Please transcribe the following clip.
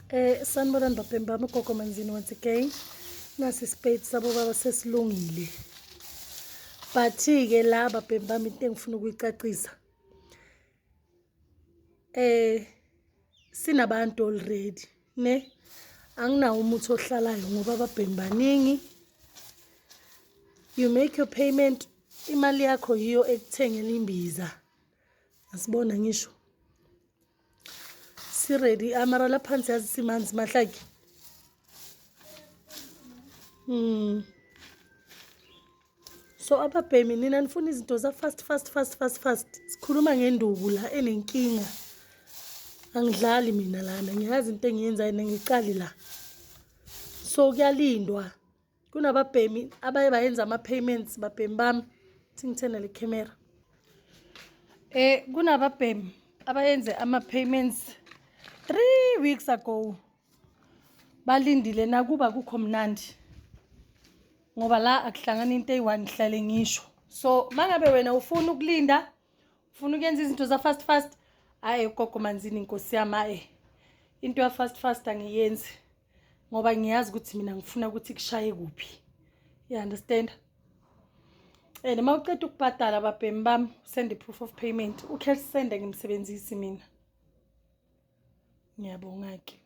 Sanibonani babhemi bami, uGogo Manzini once again. Nasi isipeyiti sabo baba sesilungile. But-ke la babhemi bami into engifuna ukuyicacisa. Sinabantu already, ne? Anginawo umuthi ohlalayo ngoba ababhemi baningi. You make your payment, imali yakho yiyo ekuthengela imbiza. Asibona ngisho. Si-ready, amara la phansi yazi simanzi mahlaki. So ababhemi nina nifuna izinto za fast fast fast fast fast. Sikhuluma ngenduku la enenkinga. Angidlali mina lana, ngiyazi into engiyenzayo nengiqali la. So kuyalindwa. Kunababhemi abaye bayenza ama-payments babhemi bami. Thi ngithena le camera. Kunababhemi abayenze ama-payments 3 weeks ago. Balindile nakuba kukho mnandi. Ngoba la akuhlangani into eyi-one ngihlale ngisho. So mangabe wena ufuna ukulinda, ufuna ukuyenza izinto za fast fast, hayi uGogo Manzini inkosi yami, hayi into ya fast fast angiyenzi ngoba ngiyazi ukuthi mina ngifuna ukuthi kushaye kuphi. You understand? And uma uqeda ukubhadala babhemi bami, send i-proof of payment. U-cash send angimsebenzisi mina. Ngiyabonga ke.